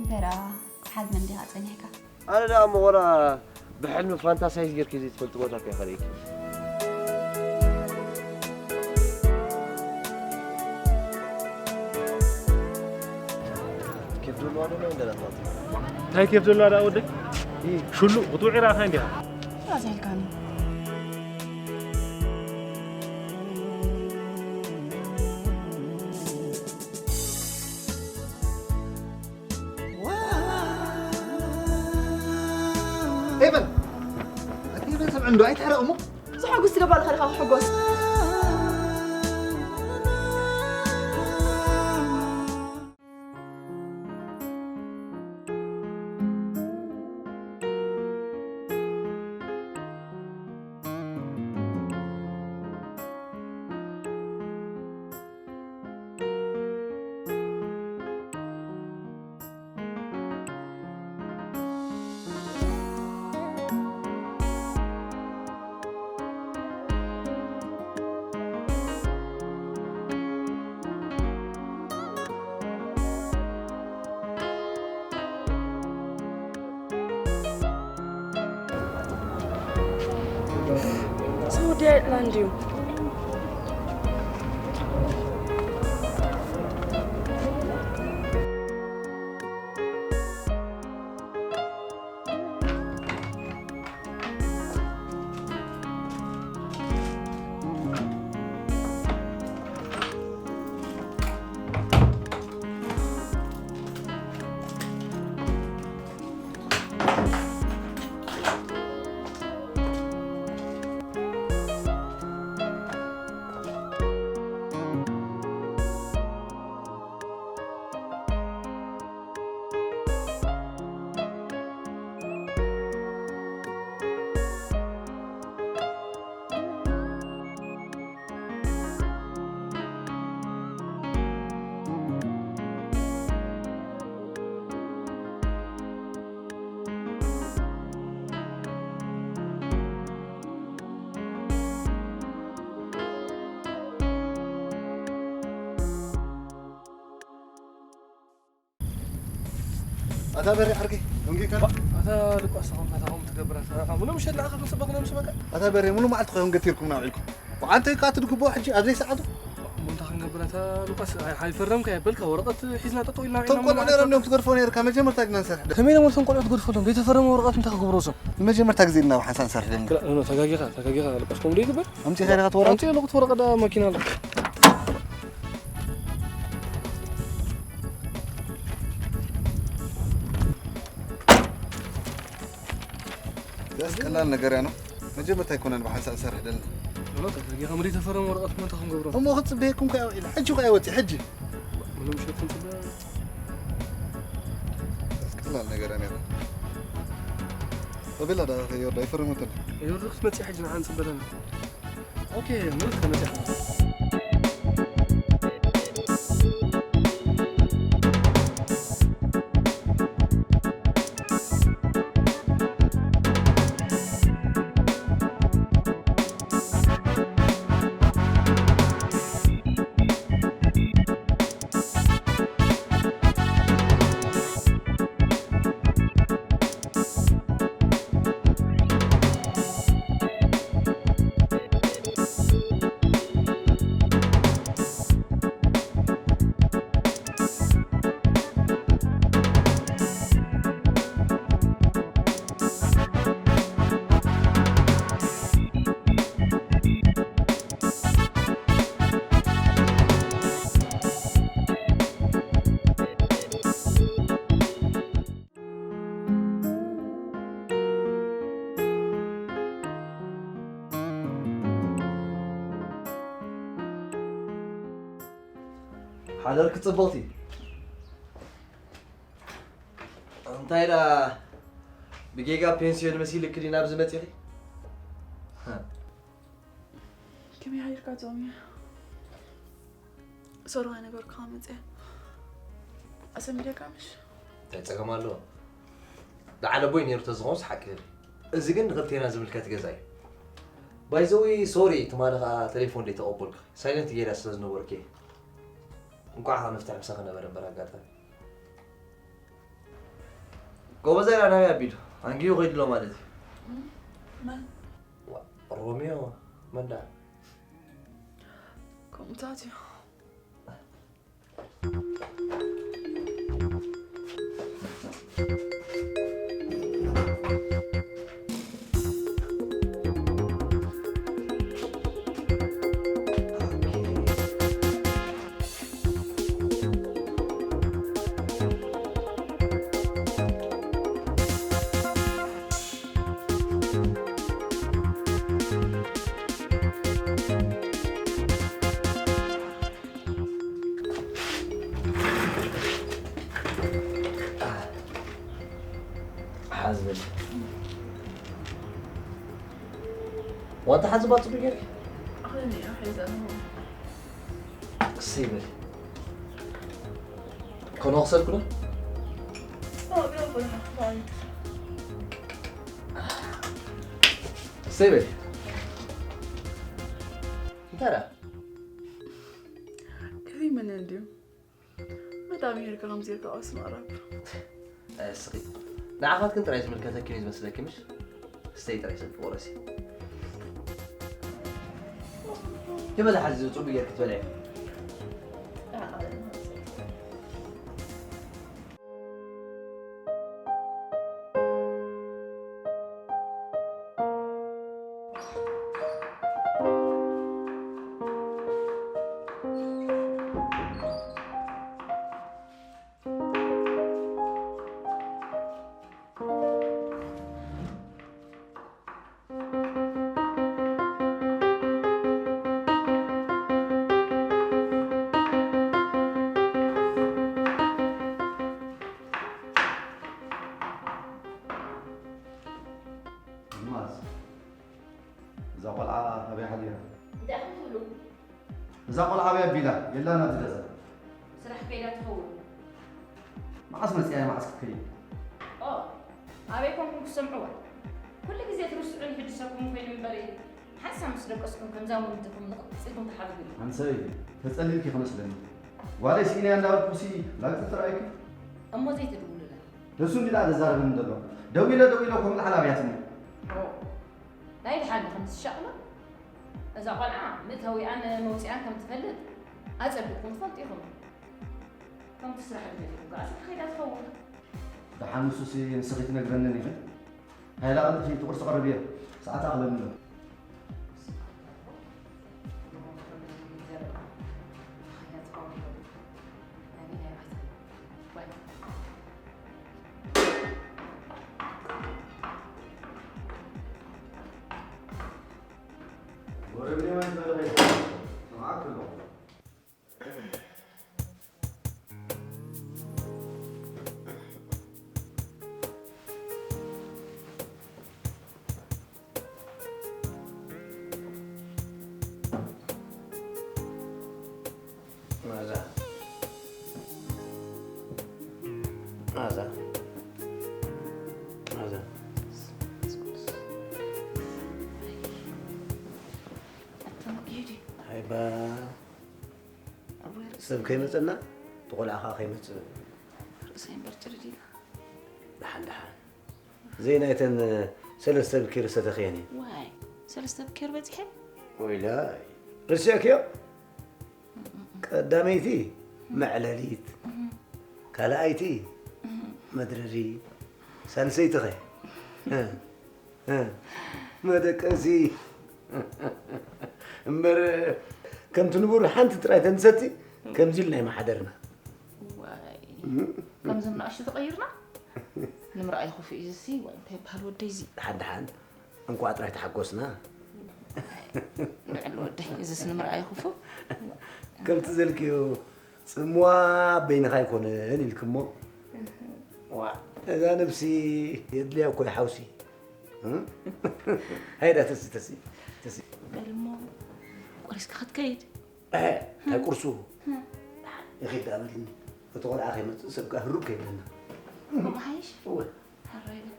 ደራ፣ ሓዝመ እንዲኻ ጸኒሕካ። ኣነ ደኣ እሞ ወላ ብሕልሚ ፋንታሳይዝ ጌርኪ ዘይትፈልጢ ቦታ ከ ከርእይኪ። ኬፍ ዘለዋ ዶ ናይ እንደናት ማለት እዩ? እንታይ ኬፍ ዘለዋ ደኣ ወደይ? እ። ሽሉ፣ ክትውዒ ረኣኻ እንዲኻ? ኣዝሒልካኒ። ሄቨን! ኣቲ ሄቨን ሰብ ዕንዶ ኣይትሕረቕ እሞ። ብዙሕ ሕጉስ ትገብር ኣለኻ ዲኻ ክሕጎስ? ሰው ዲያ ኢጥላን ድዩ? ኣታ በሬ ዓርከይ፣ ደንጊካ? ኣታ ልቋስ፣ ኣታ ኸም ትገብር፣ ኣታ ምንም ሸላ፣ ኣታ ምስ በኽነ ምስ በቃ። ኣታ በሬ፣ ሙሉ መዓልቲ ኾይኑ ገቲርኩም ናውዒልኩም። ብዓንተ ይቃት ድግቦ ሕጂ ኣብ ዘይሰዓቱ? እሞ እንታይ ክንገብር፣ ኣታ ልቋስ፣ ኣይ-፣ ኣይፈረምካ የበልካ፣ ወረቐት ሒዝና ጠጠው ኢልና ቶም ውዒልና ቆልዑ ማለት ነይሮም ነው። እዮም ትገድፎ ነይርካ፣ መጀመርታ ግና ንሰርሕ ዶ? ከመይ ኢሎም እቶም ቆልዑ ትገድፎ ኣለዎም? ዘይተፈረመ ወረቐት እንታይ ክገብሮ እዞም? መጀመርታ ግዜ ኢልና ብሓንሳብ ንሰርሕ ዶ? ክላ-፣ ኖ፣ ተጋጊኻ፣ ተጋጊኻ፣ ልቋስ፣ ከምኡ ዶ ይግበር? ኣምጺኻ ኢኻ እቲ ወረቐት? ኣምጺ ኣለኹ፣ እቲ ወረቐት ዳ መኪና ኣሎ። ያስ ቀላል ነገር እያ ነው። መጀመርታ ኣይኮነን ብሓንሳብ ንሰርሕ ደለና። ኖ፣ ተጋጊኻ፣ ምሪ ተፈረም ወረቐት መን ተኽንገብሮ? እሞ ክጽበየኩም ከ ውዒለ። ሕጂ ከ ኣይወጽእ፣ ሕጂ። ምንም ሸት እንጽበ። ያስ ቀላል ነገር እያ ነው። ወቢላ ዳ ከየወርዳ ይፈርሙትን። ይወርዱ ክትመጽእ ሕጂ ንዓ ንጽበ ኣለና። ኦኬ፣ ምን ከመጣ? ሓደርኪ ጽብቕቲ። እንታይ ደኣ ብጌጋ ፔንስዮን መሲልኪ ድዩ ናብዚ መጺኺ? ከመይ ሓዲርካ ጾምያ? ሶሪ ከይነገርኩኻ መጽየ። ኣሰሚደካ ምሽ? እንታይ ጸገም ኣለዎ? ደዓል ኣቦይ ነይሩ ተዝኾንስ ሓቂ በሊ። እዚ ግን ንኽልቴና ዝምልከት ገዛ እዩ። ባይ ዘ ዌይ ሶሪ፣ ትማሊ ኸኣ ቴሌፎን ደይተቐበልኩ። ሳይለንት ጌርያ ስለ ዝነበርኩ እየ። እንቋዕ ኸኣ መፍትሒ ምሳኺ ነበረ እምበር ኣጋጣሚ። ጎበዛይ ናበይ ኣቢሉ? ኣንጊሁ ከይዱ ኣሎ ማለት እዩ። መን? ዋ፣ ሮሚዮ፣ መን ደኣ? ከምኡታት እዩ። ሓዝብል። ዋንታ ሓዝባ ጽቡቅ ጌርኪ። ኣኽለኒ እያ ሒዛ ነው። እሰይ በል። ኮኖ ክሰልኩ ዶ? እሰይ በል። እንታይ ደኣ? ገሪመኒ እንድዩ። በጣም ይሄድካ ከምዚ ኢልካ ቀስ ማራብ። እስኺ ንዓኻትክን ጥራይ ዝምልከተክን እዩ ዝመስለኪ ምሽ? ስተይ ጥራይ ሰብ ፍቕረሲ። ይበላ ሓዚ ጽቡቅ ጌርክ ትበልዕ። ኣልማዝ፣ እዛ ቆልዓ ኣበይ ሓዲራ? እንታይ ኢኹም ትብሉ? እዛ ቆልዓ ኣበይ ኣቢላ? የላን ኣብዚ ገዛ። ስራሕ ከይዳ ትኸውን። መዓስ መጺኣ እያ፣ መዓስ ክትከይድ? ኦ፣ ኣበይ ኮንኩም ክትሰምዕዋ? ኩሉ ግዜ ትርስዑን ይሕድሰኩም ኮይኑ እምበር፣ ሓንሳብ ምስ ደቀስኩም ከምዛ ሙኒትኩም ንቕጽ ኢልኩም ትሓብሩ። ኣንሰይ፣ ተጸሊልኪ ክመስለኒ። ጓለይ ስኢነያ እንዳበልኩሲ ላግጺ ትረኣይኪ? እሞ ዘይትድውሉላ? ደሱ እንዲላ ተዛርበኒ ዘሎ። ደዊለ ደዊለ እኮ ምልሓል ኣብያትኒ። ኦ፣ ናይ ደሓን ከምዚ ትሻቕሎ? እዛ ቆልዓ መእተዊኣን መውፅኣን ከም ትፈልጥ ኣፀቢቕኩም ትፈልጡ ኢኹም። ከምቲ ስራሕ ተፈሊጥኩም ከዓ ስራሕ ከይዳ ትኸውን። ደሓን ንሱሲ ንስኺ ትነግረንን ኢኺ። ሃይላ ቀልጥፊ፣ እቲ ቁርሲ ቀርብ እየ። ሰዓት ኣኽለኒ ኣሎ። መኣዛ። መኣዛ። መኣዛ። ኣታ ኪዱ። ኣይባ። ኣቦይ ርእሰይ ሰብ ከይመጸና፣ እቲ ቆልዓ ከኣ ከይመጽእ። ርእሰይ እምበር ጭርዲዳ። ደሓን፣ ደሓን። ዘይ ናይተን ሰለስተ ብኬር ዝተተኽየን እዩ። ዋይ፣ ሰለስተ ብኬር በጺሐ? ወይላይ፣ ርስዕክዮ? ቀዳመይቲ መዕለሊት፣ ካልኣይቲ መድረሪ፣ ሳልሰይቲ ኸ? እ፣ እ፣ መደቀሲ። እምበር ከምቲ ንቡር ሓንቲ ጥራይ ተንሰቲ ከምዚ ኢልና ይመሓደርና። ዋይ፣ ከምዚ ንኣሽቱ ተቐይርና? ንምርኣይ ክፉእ እዩ እዚሲ። ዋይ፣ እንታይ ይበሃል ወደይ እዚ? ደሓን ደሓን፣ እንኳዕ ጥራይ ተሓጎስና። ልዕሊ ወደይ፣ እዚስ ንምርኣይ ክፉእ። ከምቲ ዘልክዮ ጽምዋ በይንኻ ኣይኮነን ኢልክሞ። ዋ፣ እዛ ነብሲ የድልያ እኮ እዩ ሓውሲ። እም? ሃይዳ ተሲ፣ ተሲ፣ ተሲ። በል እሞ፣ ቆሪስካ ክትከይድ? እህ፣ እንታይ ቁርሱ? ይኸይድ ደኣ በልኒ። እቲ ቆልዓ ከይመጽእ ሰብ ከኣ ህሩብ ከይብለና። ከምኡ ሓይሽ? እወ። ሕራይ በል።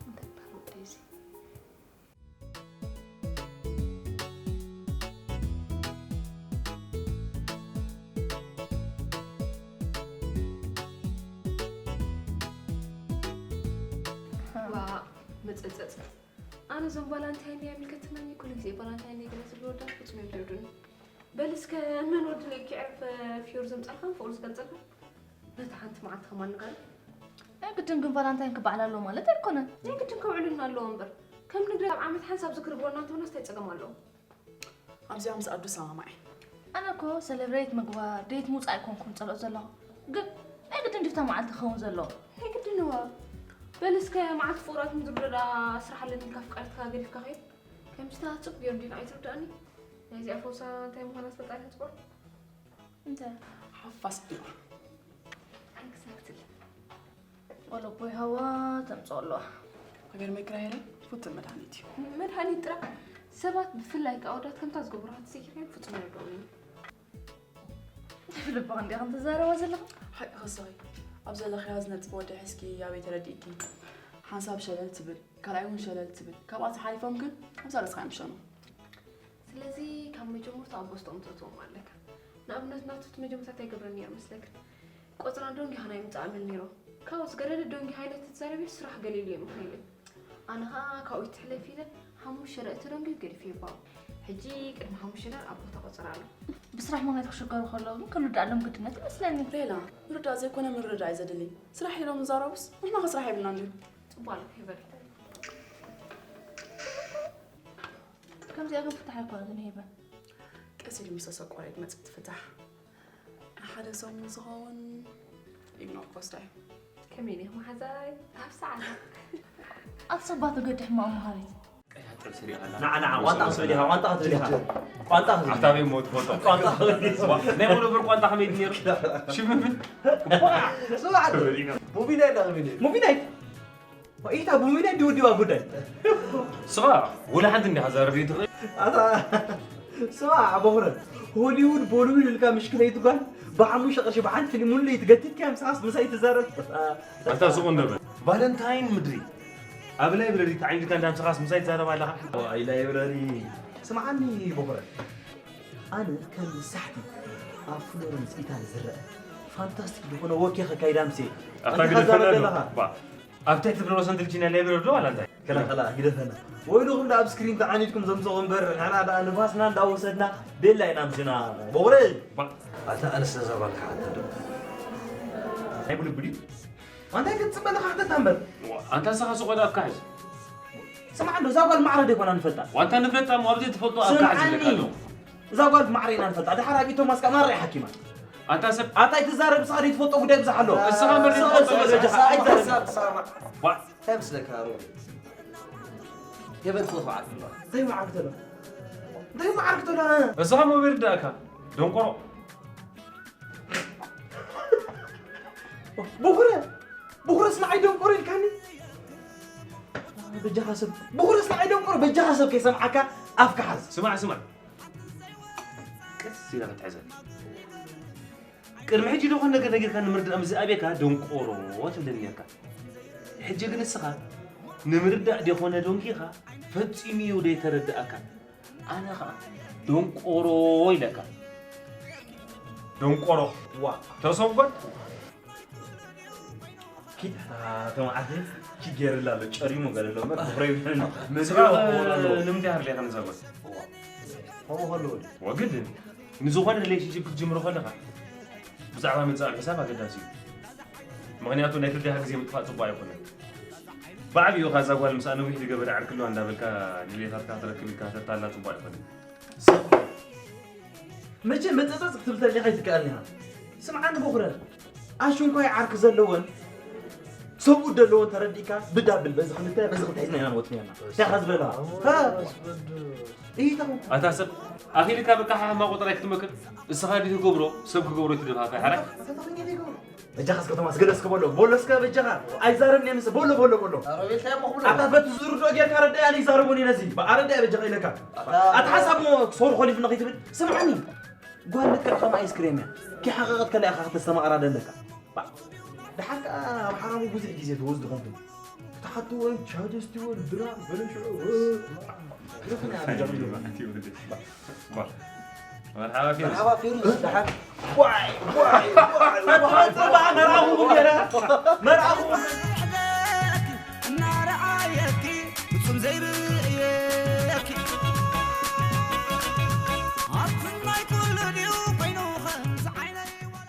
እንታይ ይበሃል ወደይ እዚ? መጸጸጽ ኣነ ዞም ቫላንታይን እያ የሚከትናኝ ኩሉ ግዜ ቫላንታይን እየ ገለ ዝብሉ ወዳት ፍጹም እዮም ዝርዱኒ። በል እስከ መን ወዲ ነይ ክዕርፍ ፊዮር ዘምጻልካ ፍቕሩ ዝገልጸልካ ነታ ሓንቲ መዓልቲ ከማን ንጋር። ናይ ግድን ግን ቫላንታይን ክበዓል ኣለዎ ማለት ኣይኮነን። ናይ ግድን ከውዕልና ኣለዎ እምበር ከም ንግዲ ኣብ ዓመት ሓንሳብ ዝክሪ ብወና እንተሆነ ስታይ ጸገም ኣለዎ። ኣብዚኣ ምስ ኣዱ ሰማማዒ። ኣነ እኮ ሰለብሬት ምግባር ዴት ምውፃእ ኣይኮንኩን ፀልኦ ዘለኹ ግን ናይ ግድን ድፍታ መዓልቲ ክኸውን ዘለዎ። ናይ ግድን እዋ በል እስከ መዓልቲ ፍቑራት ምድርደዳ ስራሕ ኣለኒ ኢልካ ፍቃድካ ገዲፍካ ከይድ ከምስታ ጽቡቅ ገይሩ እንዲና ኣይትርዳእኒ ናይዚኣ ፈውሳ እንታይ ምዃና ትፈልጣ ኢኻ ጽቡቅ እንታይ ሓፋስ ቢር exactly ወለቦይ ሃዋ ተምፅኦ ኣለዋ። ሃገር መክራሄረ ፍቱን መድሃኒት እዩ። መድሃኒት ጥራሕ ሰባት ብፍላይ ከኣ ኣወዳት ከምታ ዝገብሩኻ ተሰኪርካዮም ፍጹም ኣይርድኦም እዩ። ልብኻ እንዲኻ ትዛረባ ዘለኻ። ሓቂ ክስኺ ኣብ ዘለኽያ ዝነጥፍ ወዲ ሒዝኪ ኣበይ ተረዲእኪ? ሓንሳብ ሸለል ትብል ካልኣይ እውን ሸለል ትብል ካብኣ ተሓሊፎም ግን ኣብዛ ርእስኻ እዮም ዝሸኑ። ስለዚ ካብ መጀመርታ ኣብ ቦስቶኦም ተእትዎም ኣለካ። ንኣብነት ናቱ እቲ መጀመርታ እንታይ ይገብረኒ ነይሩ መስለክን? ቆጽራ ዶንጊ ሃና ይምጻእ ኣብል ነይሩ። ካብኡ ዝገደደ ዶንጊ ሃይለ ተዛረቢ ስራሕ ገሊሉ እዮም ይኽእል። ኣነ ኸኣ ካብኡ ይትሕለፍ ኢለ ሓሙሽተ ረእቲ ዶንጊ ገዲፈ ይባው። ሕጂ ቅድሚ ሓሙሽተ ዶላር ኣብ ቦታ ቆጽራ ኣሎ። ብስራሕ ምኽንያት ክሽገሩ ከለዉ ግን ክንርድኣሎም ግድነት ይመስለኒ። ሌላ ምርዳእ ዘይኮነ ምርድዳእ እዩ ዘድሊ። ስራሕ ኢሎም ዝዛረቡስ ንሕና ኸ ስራሕ የብልናን ድዩ? ጽቡቕ ኣለኪ ይበል። ከምዚኣ ግን ፍታሕ ኣይኮነትን ሄበን። ቀስ ኢሉ ምስ ተሰቆረ እዩ ዝመጽእ እቲ ፍታሕ። ንሓደ ሰሙን ዝኸውን ኢግኖር ክወስዳ እዩ። ከመይ ዲኺ መሓዛይ? ኣብ ሰዓታ። ኣቲ ሰባቱ ገድሕ ማእሙ ሃሪት። ንዓ ንዓ ቋንጣ ክትብል ኢኻ ቋንጣ ክትብል ኢኻ ቋንጣ ክትብል ኢኻ ኣታቤ ሞት ፎቶ ቋንጣ ክትብል ኢኻ ናይ ሙሉ ብር ቋንጣ ከመይ ነይሩ ሽምምን ስማዕ ሙቪ ናይ ዳግሚን ሙቪ ናይ ኢታ ቡሚና ድውድባ ጉዳይ ስኻ ወላ ሓንቲ እንዲኻ ዛረብ ዘይትኽእል ኣታ ስማ ኣቦኽረ ሆሊውድ ቦሊውድ ኢልካ ምሽክለይት ጓል ብሓሙሽተ ቅርሺ ብሓንቲ ፊልም ሙሉ ለይቲ ገቲትካ ምሳስ ምሳይ ትዛረብ ኣታ ስቕ እንደበል ቫለንታይን ምድሪ ኣብ ላይብረሪ ተዓይንካ እንዳ ምሳኻስ ምሳይ ትዛረብ ኣለኻ ኣይ ላይብረሪ ስምዓኒ ቦኽረ ኣነ ከም ሳሕቲ ኣብ ፍሎረንስ ኢታሊ ዝረአ ፋንታስቲክ ዝኾነ ወኪ ከካይዳ ምሴ ኣታ ግደፈና ዶ ኣብ ትሕቲ ፍሎረሰንት ልጅና ላይብረሪ ዶ ዋላ እንታይ? ከላ ከላ ግደፈና። ወይሉ ክብላ ኣብ ስክሪን ተዓኒድኩም ዘምጽኦ እምበር ንሕና ደኣ ንፋስና እንዳወሰድና ቤላ ኢና ኣምሲና። ቦኽረ! ኣታ ኣነስ ነዛ ጓል ክሓታ ዶ? ናይ ብልቢ ድዩ? ኣንታይ ክትጽበ ኣለኻ ክተታ እምበር? ኣንታ ንስኻ ስቕ በል ኣፍካ ሕዝ። ስምዓ እንዶ እዛ ጓል ማዕረ ዶ ኣይኮና ንፈልጣ? ዋንታ ንፍለጣ እሞ ኣብ ዘይትፈልጦ ኣፍካ ሕዝ ኢለካ ኣለኹ። እዛ ጓል ብማዕረ ኢና ንፈልጣ። ደሓር ኣብ ኢድ ቶማስ ከኣ ማራ እያ ሓኪማ። ኣንታ ሰብ ኣታ ኣይትዛረብ ንስኻ ዘይትፈልጦ ጉዳይ ብዙሕ ኣሎ። እስኻ እምበር ዘይትፈልጦ ስቕ በል በጃኻ። ኣይትዛረብ። ባ እንታይ ምስለካ ሮቢ? ሄቨን ትፈትዋ ዓዲ ኣለዋ። እንታይ መዓርግ ተሎ? እንታይ መዓርግ ተሎ? እስኻ እሞ ይርዳእካ ደንቆሮ። ብኹረ ብኹረስ ንዓይ ደንቆሮ ኢልካኒ? በጃኻ ሰብ ብኹረስ ንዓይ ደንቆሮ በጃኻ ሰብ ከይሰምዓካ ኣፍካ ሓዝ። ስማዕ ስማዕ ቀስ ኢላ ክትሕዘኒ። ቅድሚ ሕጂ ዝኾነ ነገር ነጊርካ ንምርዳእ ምስ ዝኣብየካ ደንቆሮ ትብለኒ ነርካ። ሕጂ ግን ንስኻ ንምርዳእ ደኾነ ደንጊኻ ፈጺሙ እዩ ደይተረድኣካ። ኣነ ኸኣ ደንቆሮ ኢለካ። ደንቆሮ ዋ ተሰጎድ ኪድ ተማዓት ኪድ ገይርላ ኣሎ ጨሪሙ ገለ ኣሎ እምበር ብኽረይ ብሕን መዝገ ስራሕ ንምንታይ ሃርሌ ከነዛጎድ ከምኡ ከለዎ ድዩ ወግድን ንዝኾነ ሪሌሽንሽፕ ክትጅምሮ ከለኻ ብዛዕባ ምንጻር ሕሳብ ኣገዳሲ እዩ። ምኽንያቱ ናይ ክልቴኻ ግዜ ምጥፋእ ጽቡቕ ኣይኮነን። ብዓቢኡ እኻ እዛ ጓል ምስኣ ነዊሕ ዝገበረ ዓርኪ ኣለዋ እንዳበልካ ድሌታትካ ክትረክብ ኢልካ ተታላ ጽቡቕ ኣይኮነን። ሰብ መቸም መጸጸጽ ክትብል ተሊኻ ኣይትከኣልን ኢኻ። ስምዓኒ ቦኽረ፣ ኣሽንኳይ ዓርኪ ዘለወን ሰብኡት ዘለወን ተረዲእካ ብዳብል በዚ ክልተ በዚ ክልተ ሒዝና ኢና ንወጽእ ነርና። እንታይ ኢኻ ዝበላ? ኢታኹም ኣታ ሰብ ኣኺልካ በቃ ሓማ ቆጠራይ ክትመክር እስኻ ድዩ ትገብሮ ሰብ ክገብሮ ትደፋፋ ሓራይ ኣታ ተኸኛ ዘይገብሮ በጃኻ እስከ ቶማስ ገለ እስከ በሎ በሎ እስከ በጃኻ ኣይዛረብን እየ ምስ በሎ በሎ በሎ ሮቤል እንታይ እሞ ክብሎ ኣታ በቲ ዝርድኦ ጌርካ ረዳእያ ንይዛረቡን እየ ነዚ ኣረዳእያ በጃኻ ኢለካ ኣታ ሓሳብ ክሰሩ ኾሊፍና ከይትብል ስምዓኒ ጓል ልክዕ ከም ኣይስክሬም እያ ኪሓቐቐት ከላ ኢኻ ከተስተማቕራ ደለካ ደሓር ከኣ ኣብ ሓራሙ ብዙሕ ግዜ ትወስዱ ኾንኩም ክትሓትዎ ቻደስቲዎ ድራ በለሽዑ መርሓባ ፊሩስ ደሓር ዋይ ዋይ ዋይ መርኣኹም ነይረ መርኣኹም ዘይርእየኪ ኣብቲ ናይ ኩሉ ድዩ ኮይኑ ከምዚ ዓይነይ ወላ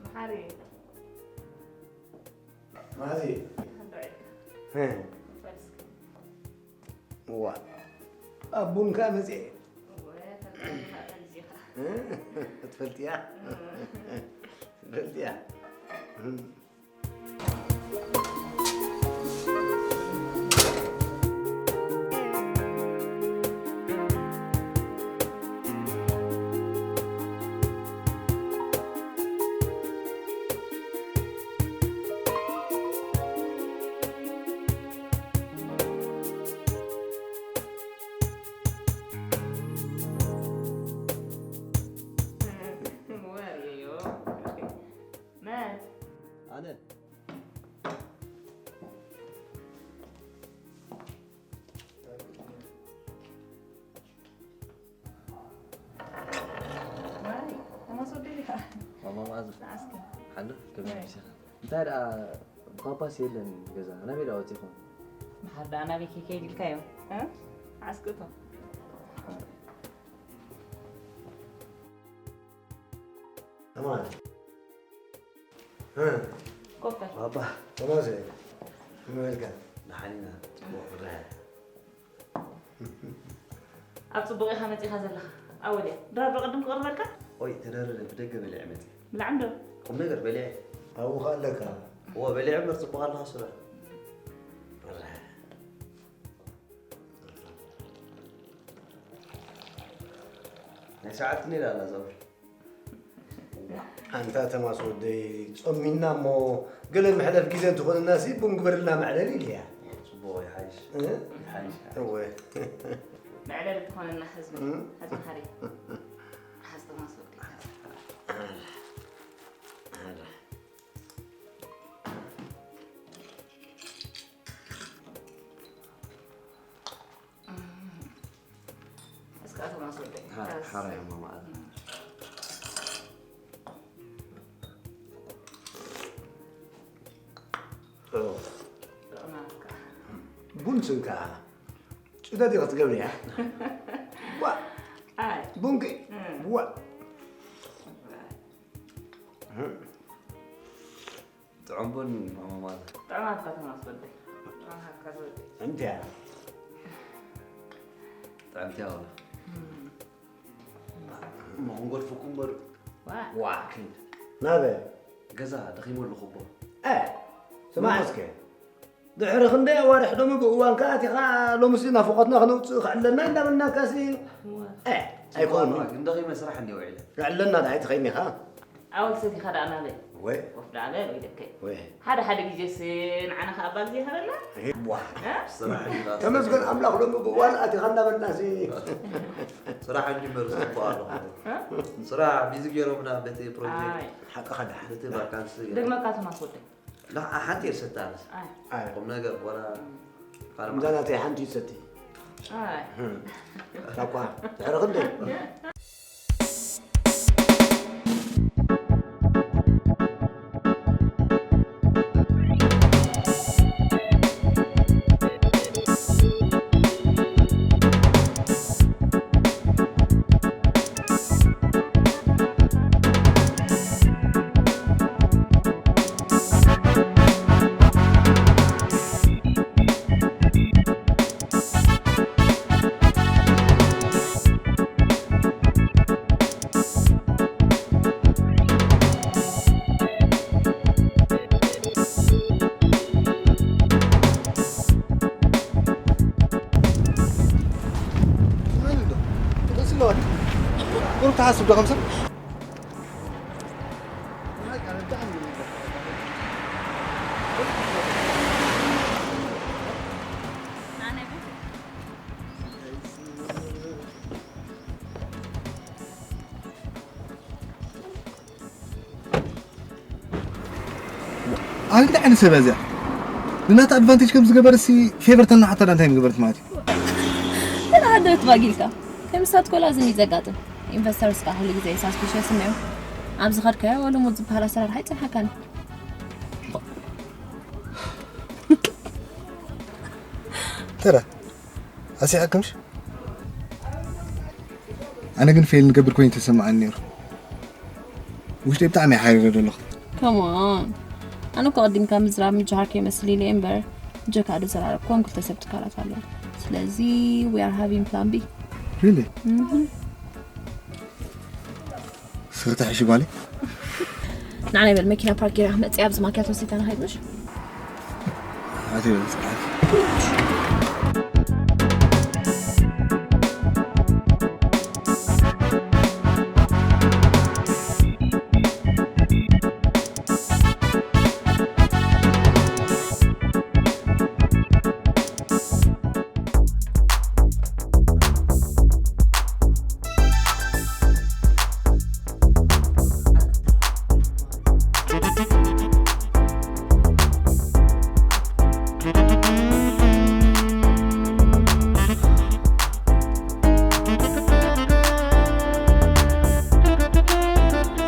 መሓሪ ማዚ ክንዶ ዒልካ እ። ንፈልስኪ። ዋ ኣብ ቡንካ መፅኤ። እወ፣ ተጋጊኻ ተግዚኻ። እ? ትፈልጥያ? እ። ትፈልጥያ? እ። ወዮ። መን? ኣነ። ማሪ፣ ተማስ ወደይ ዲኻ? ማማ መኣዛ። ንዓስከ? ሓሉ፣ ከመይ ወይ። መሲኻ? እንታይ ደኣ ፓፓስ የለን ገዛ፣ ናበይ ደኣ ወፂኹም? መሓር ደኣ ናበይ ከይከይድ ኢልካዮ? እ? ዓስክቶ። ተማን። እ። ኮፍ በል። ባባ። ተማን ዘይ። ከመይ በልካ? ደሓን ኢና። ጽቡቕ ፍረ። ኣብ ጽቡቕ ኢኻ መጺኻ ዘለኻ። ኣወል እያ። ድራር ዶ ቅድም ክቕርበልካ? ኦይ፣ ተደረረ፣ ብደገ በሊዐ መጺአ። ብላዕ እንዶ። ቁም ነገር በሊዐ። ኣብኡ ኸኣ ኣለካ። እወ፣ በሊዐ እምበር ጽቡቕ ኣለኻ፣ ስለ። ናይ ሰዓት ክንደይ ኣላ፣ ዛውር? ኣንታ ተማስ ወደይ፣ ጾሚና እሞ ገለ መሕለፍ ግዜ እንተኾነና ሲ ቡን ግበርልና መዕለሊ ኢልያ። ጽቡቕ ይሓይሽ። እ? ይሓይሽ። እወ። መዕለሊ ትኾነና ህዝቢ። እ? ህዝቢ ሃሪ። ሓዝ ተማስ ወደይ። እስከ ኣቶ ማስወደይ። ሓ-፣ ሓራይ እሞ ማለት። ኦ። ጥዑም ኣካ። ቡን ስንካ ጭዳ ዲኻ ትገብርያ? ዋ። ኣይ። ቡንኪ? እም። ዋ። ኣይ። እም። ጥዑም ቡን ማማ ማዛ። ጥዑም ኣካ ተማስ ወደይ። ጥዑም ኣካ ወደይ። ጥዕምቲ እያ። ጥዕምቲ እያ ዋላ። እም። እሞ ክንጎድፈኩም በሉ። ዋ። ዋ፣ ኪድ። ናበ? ገዛ ደኺመ ኣለኹ እቦ። እ፣ ስማዕ እስከ። ድሕሪ ክንደይ ኣዋርሕ ደሞ ብእዋንካ ኣቲኻ፣ ሎምሲ ናፍቖትና ክነውጽእ ክዕለና እንዳበልናካሲ። እዋ። እ፣ ኣይኮኑን። ጽቡቕ፣ ግን ደኺመ ስራሕ እንድየ ውዒለ። ክዕለና ደኣ ኣይትኸይን ኢኻ። ኣወል ሰቲኻ ደኣ ናበይ? ወይ። ኮፍ ደኣ በል ኢለከ። ወይ። ሓደ ሓደ ግዜስ ንዓና ከኣ እባ ግዜ ሃበና። ዋ። እ? ስራሕ እንዲ ራስ ተመስገን ኣምላኽ ሎሚ ብእዋን ኣቲኻ እናበልናሲ። ስራሕ እንዲ መርስ ጽቡቕ ኣለኹ። እ? ስራሕ ቢዚ ገይሮምና በቲ ፕሮጀክት። ኣይ። ሓቅኻ ደኣ። በቲ ቫካንሲ ገይሮም። ደግመካ ተማስ ወደይ። ላ፣ ሓንቲ እየ ዝሰቲ ኣነስ። ኣይ። ኣይ። ቁም ነገር ወላ ካልእ ከምዛ ናተይ ሓንቲ ይሰቲ። ኣይ። እም። ታኳ፣ ድሕሪ ክንደይ? ቁሩብ ትሓስብ ዶ ከምሰ? ኣነ እንታይ ዓይነት ሰብ እያ እዚኣ? ንናታ ኣድቫንቴጅ ከም ዝገበረሲ ፌቨር ተናሓታ እንታይ ምገበረት ማለት እዩ? ተናሃደት ባጊልካ ከምሳት ኮላ ዝም ይዘጋጥም። ኢንቨስተርስ ከዓ ሁሉ ግዜ ሳስፒሽስ እንዲዮም። ኣብዚ ኸድካዮ ልሙድ ዝበሃል ኣሰራርሓ ይፅንሓካን። ተራ ኣሲዓክምሽ? ኣነ ግን ፌል ንገብር ኮይኑ ተሰማዓኒ ነይሩ። ውሽጢ ብጣዕሚ ሓሪረ ዘለኹ። ከሞን ኣነ እኮ ቀዲምካ ምዝራብ ምጅሃር ከይመስል ኢለ እምበር ጀካ ዝዘራረብ ኮን ክልተ ሰብ ትካላት ኣለዉ። ስለዚ we are having plan B። ሪሊ? ስኽቲ ሕሺ ጓለይ? ንዓና ይበል መኪና ፓርክ ጌራ ክትመፅእ ኣብዚ ማኪያቶ ወሲድካ ንኸይድ ምሽ? ኣትዮ በል ፅናሓት።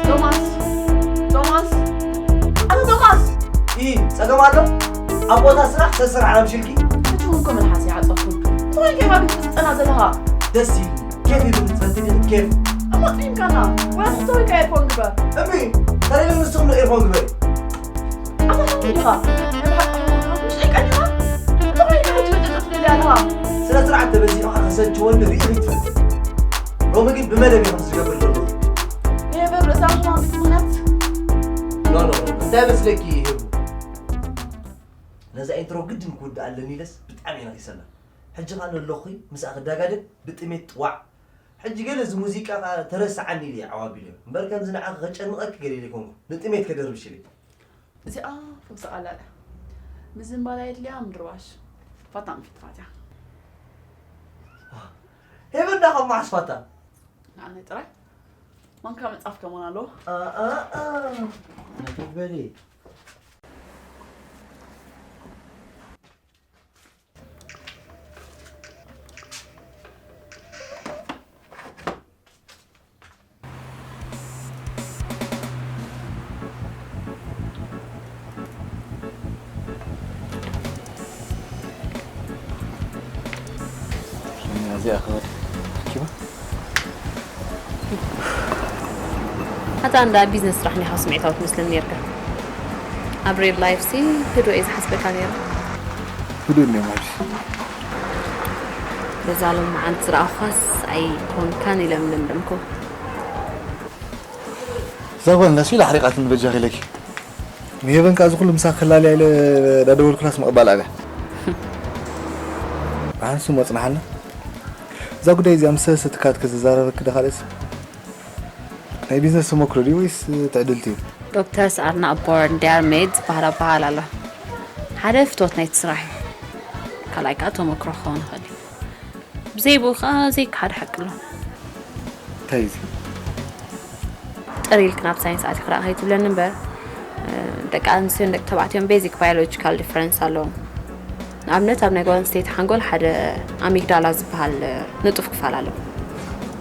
ቶማስ፣ ቶማስ፣ ኣቶ ቶማስ! ኢ፣ ጸገም ኣሎ? ኣብ ቦታ ስራሕ ሰስራሕ ኣምሽልኪ? ሕጂ እውን እኮ መልሓስ ይዓጸፍኩ። እንታይ ጌጋ ግን ትጽና ዘለኻ? ደስ ኢሉ። ኬፍ ይብል ትጸንትኒ ኬፍ። እሞ ጥዒምካና። ወይ ኣስክቶ ወይ ከኣ ኤርፎን ግበር። እምቢ፣ ተሪሉ ንስኹም ዶ ኤርፎን ግበሪ። ኣታ ሓንቲ ኢኻ። ናይ ብሓቂ ሓንቲ ኢኻ። ምሽ ኣይቀኒኻ? እንታይ ኢኻ ሕጂ ክትጥፍ ትደሊ ኣለኻ? ስነ ስርዓት ተበዚዑ ከሰችወኒ ርእዩ ይትፈል። ሎሚ ግን ብመደብ ኢኹም ዝገብር ዘለኹ። ይሄ በብ ርእሳ ሽማም ቤት ምኽንያት? ኖ፣ ኖ፣ ኖ፣ እንታይ መስለኪ ይህቡ? ነዛ ኢንትሮ ግድን ክውድእ ኣለኒ ኢለስ ብጣዕሚ እየ ነኺሰላ። ሕጂ ኸኣ ነለኹ ምስኣ ክዳጋደል ብጥሜት ጥዋዕ። ሕጂ ገለ እዚ ሙዚቃ ኸኣ ተረስዓኒ ኢለ እየ ዓው ኣቢለዮ። እምበር ከምዚ ንዓኺ ከጨንቐኪ ገለ ኢለ ኣይኮንኩን። ንጥሜት ከደርብሽ ኢለ። እዚኣ ፈውሲ ቃላል እያ። ምዝንባል ኣየድልያ ምድርባሽ። ፋታ ኣንፊት ፋትያ። ሄበን ዳኻ መዓስ ፋታ? ንዓናይ ጥራይ። ማንካ መጽሓፍ ከማን ኣለዎ። ኣኣኣ። ነፈት በሊ። እዚኣ ኸ ረኪባ? ኣታ እንዳ ቢዝነስ ስራሕ ኒኻ ስምዒታዊ ትመስለኒ ነርካ። ኣብ ሪል ላይፍ ሲ ህዱእ እየ ዝሓስበካ ነይሩ። ህዱእ እኒኦ ማለት በዛ ሎም መዓልቲ ዝረኣኹኻስ ኣይኮንካን ኢለ ምደምደምኩ። እዛ ጓል እንዳስ ኢላ ኣሕሪቓትኒ በጃኺ ኢለኪ። ንሄቨን ከኣ እዚ ኩሉ ምሳኺ ክላለያ ኢለ ዳደወልኩላስ ምቕባል ኣብያ። ብሓንሱ እሞ ጽንሓልና። እዛ ጉዳይ እዚኣ ምስ ሰለስተ ትካላት ከዘዛረበኪ ዶ ካልእስ? ናይ ቢዝነስ ተመክሮ ድዩ ወይስ ትዕድልቲ እዩ? Doctors are not born, they are made ዝበሃል ኣበሃል ኣሎ። ሓደ ፍትወት ናይቲ ስራሕ እዩ። ካልኣይ ከኣ ተመክሮ ክኸውን ይኽእል እዩ። ብዘይ ብኡ ከኣ ዘይከሓድ ሓቂ ኣሎ። እንታይ እዩ እዚ? ጥር ኢልክ ናብ ሳይንስ ኣቲኽ ርኣ ከይትብለኒ እምበር፣ ደቂ ኣንስትዮን ደቂ ተባዕትዮን ቤዚክ ባዮሎጂካል ዲፈረንስ ኣለዎም። ንኣብነት ኣብ ናይ ጓል ኣንስተይቲ ሓንጎል ሓደ ኣሚግዳላ ዝበሃል ንጡፍ ክፋል ኣሎ።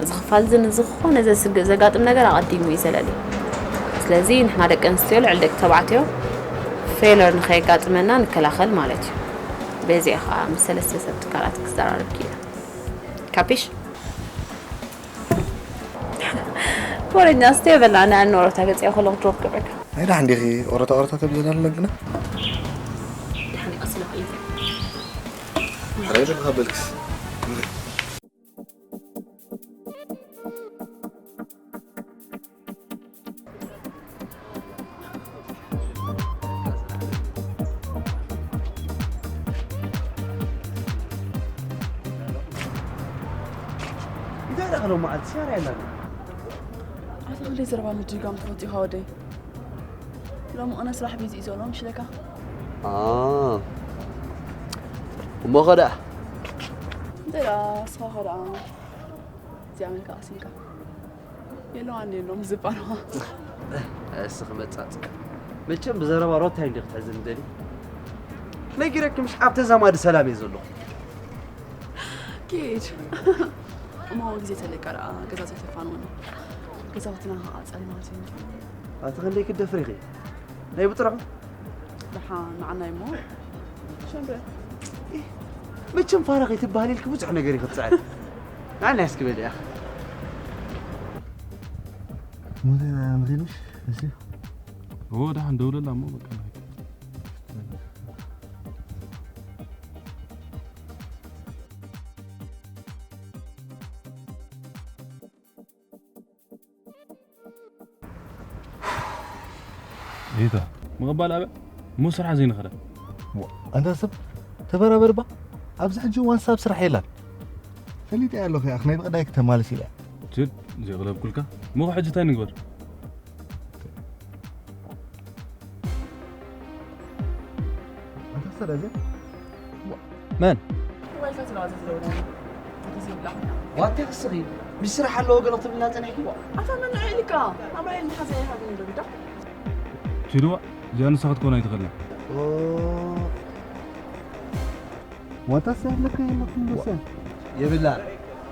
እዚ ክፋል እዚ ንዝኾነ ዘስግእ ዘጋጥም ነገር ኣቐዲሙ እዩ ዘለሊ። ስለዚ ንሕና ደቂ ኣንስትዮ ልዕሊ ደቂ ተባዕትዮ ፌለር ንኸየጋጥመና ንከላኸል ማለት እዩ። በዚ እየ ከዓ ምስ ሰለስተ ሰብ ትካላት ክዘራረብ ክኢለ። ካፒሽ? ወረኛ ስቴ በላ ናይ ኣነ ወረታ ገጽ ያው ሎም ድሮፕ ገበርካ። ናይ ደሓን ዲኺ ኦረታ ኦረታ ተብለና ኣለግና? ደሓን ቀስ ኢለ ክኢለ። ሕራይ ዶ ከበልክስ? እንታይ ደኣ ሎመዓልቲ ስራሕ የለን። ኣቶ ክልተ ዘረባ ምድጋም ትፈቱ ኢኻ ወደይ። ሎሚ ቅነ ስራሕ ቢዚ እዩ ዘሎ ምሽ ኢለካ። ኣ፣ እሞ ኸ ደኣ? እንታይ ደኣ ንስኻ ኸ ደኣ? እዚኣ መልካ ቀሲንካ። የለዋን የሎም ዝበልዋ። እስኺ መጻጽ። መቸም ብዘረባ ሮታ እንዲ ክትሕዝን ደሊ ነጊረኪ ምሽ ኣብ ተዛማዲ ሰላም እየ ዘለኹ። ኪድ እሞ ግዜ ተለቀ ደኣ ገዛ ዘይተፋንወኒ። ገዛውትና ከዓ ጸልማት እዩ። ኣቲ ክንደይ ክደፍር ኢኺ ናይ ብጥርሑ ደሓን ንዓናይ እሞ ሸንበ መቸም ፋራ ከይትበሃል ኢልኪ ብዙሕ ነገር ኢኺ ትፅዕሪ። ንዓና እስኪ በሊ ኢኻ ሞቴና ንኺድሽ እሺ እዎ ደሓን ደውለላ እሞ በቃ ንኺድ። ይታ ምቕባል ኣብያ እሞ ስራሕ ዘይንኸዳ ኣንታ ሰብ ተበራበር ባ ኣብዚ ሕጂ እዋን ሳብ ስራሕ የላን ፈሊጠ ኣለኹ ኣኽ ናይ ብቕዳይ ክተማልስ ኢለ ጅድ ዘይቕለብኩልካ እሞ ሕጂ እንታይ ንግበር ኣንታ ሰብ እዚ መን ዋይታ ዝለዋ ዘዝለውና ተዘይብላኹ ዋታ ክስኺ ምስ ስራሕ ኣለዎ ገለ ክትብልና ፀኒሕኪ ኣታ መን ኢልካ ኣምራኤል መሓዘ ይሃብኒ ዶ ግዳ ችድዋ እዚኣ ንሳ ክትኮን ኣይትኽእልን ዋታስ ኣለካ የለኩም ዶሰ የብላ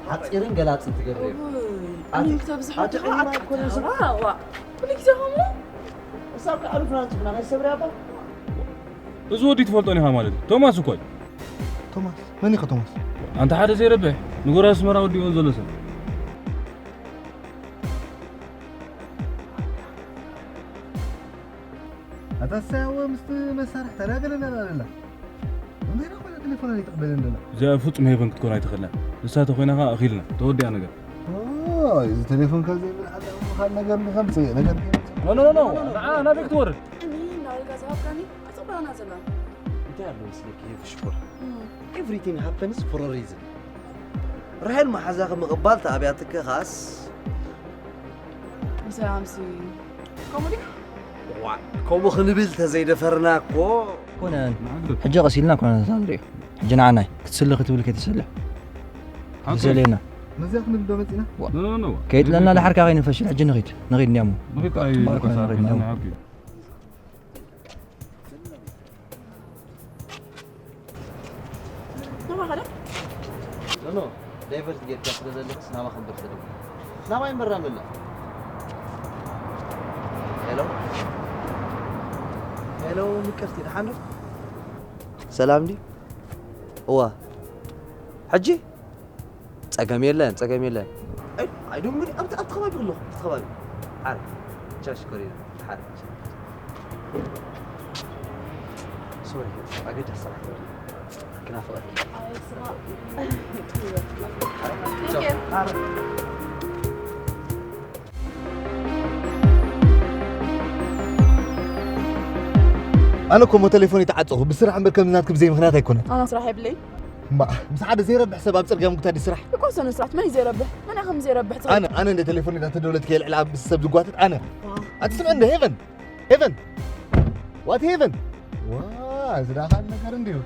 ሓፂርን ገላፅን ትገብር እዩ ኣሚን ክተብዝሖ ኣቲ ዲኻ ዕልማ ኣይኮነ ዝብሎ። ኣትዋ ኩሉ ግዜ ከምኡ እሳብ ከዓሉ ፍራንስ ብና ናይ ሰብሪ ኣባ እዚ ወዲ ትፈልጦ ኢኻ ማለት እዩ ቶማስ እኮ እዩ ቶማስ መን ኢኻ ቶማስ ኣንተ ሓደ ዘይረብሕ ንጎራ ኣስመራ ወዲኡ ዘሎ ሰብ ኣታ ሳያወ ምስቲ መሳርሒ ተዳገለና ኣላ እንታይ ደኣ ኮይና ቴሌፎን ኣይትቕበልን ደላ እዚኣ ፍጹም ሄቨን ክትኮን ኣይትኽእልን ንሳ ተኾይና ኸዓ ኣኺልና ተወዲኣ ነገር እዚ ቴሌፎን ካብ ዘይብል ሓደ ምዃን ነገር ንኸምፅእ ነገር ኖ ኖ ኖ ንዓ ናበይ ክትወርድ እኒ ናበልካ ዝሃብካኒ ኣፅብራና ዘላ እንታይ ኣሎ መስለኪ ሄቭ ሽኮር everything happens for a reason ራሄል መሓዛኺ ምቕባል ተኣብያትኪ ኻስ ንሰላምሲ ከምኡ ድዩ ዋ ከምኡ ክንብል ተዘይደፈርና እኮ ኮነን ሕጂ ቀስ ኢልና ኮነ ንሪኦ ሕጂ ንዓናይ ክትስሊ ክትብል ከይትስልሕ ዘሌና ነዚኣ ክንብል ዶ መፂና ከይጥለና ድሓርካ ከይንፈሽል ሕጂ ንኺድ ንኺድ እንዲያሞ ናባኸ ዶ ኖ ኖ ዳይቨርት ጌርካ ስለ ዘለኽስ ናባ ክንበር ስለ ናባይ መራምላ ሄሎ ሄሎ ምቅርቲ ደሓን ዶ ሰላም ድዩ እዋ ሕጂ ጸገም የለን ጸገም የለን ኣይዶም እንግዲህ ኣብቲ ኣብቲ ከባቢ ኣለኹ ኣብቲ ከባቢ ሓደ ቻሽ ኮሪና ሓደ ሶሪ ኣገዳሲ ስራሕ ክናፍቐኒ ኣነ እኮ ሞ ቴሌፎን ይተዓፀኹ ብስራሕ እምበር ከም ናትክ ብዘይ ምክንያት ኣይኮነን ኣና ስራሕ የብለይ እምባ ምስ ሓደ ዘይረብሕ ሰብ ኣብ ፅርግያ ምጉታድ ስራሕ እኮ ሰነ ስራሕ መን እዩ ዘይረብሕ መን ከም ዘይረብሕ ኣነ ኣነ እንደ ቴሌፎን ኢላ ተደውለት ከየልዕላ ምስ ሰብ ዝጓትት ኣነ ኣትስምዕ እንደ ሄቨን ሄቨን ዋት ሄቨን ዋ እዚ ዳ ካልእ ነገር እንድዩ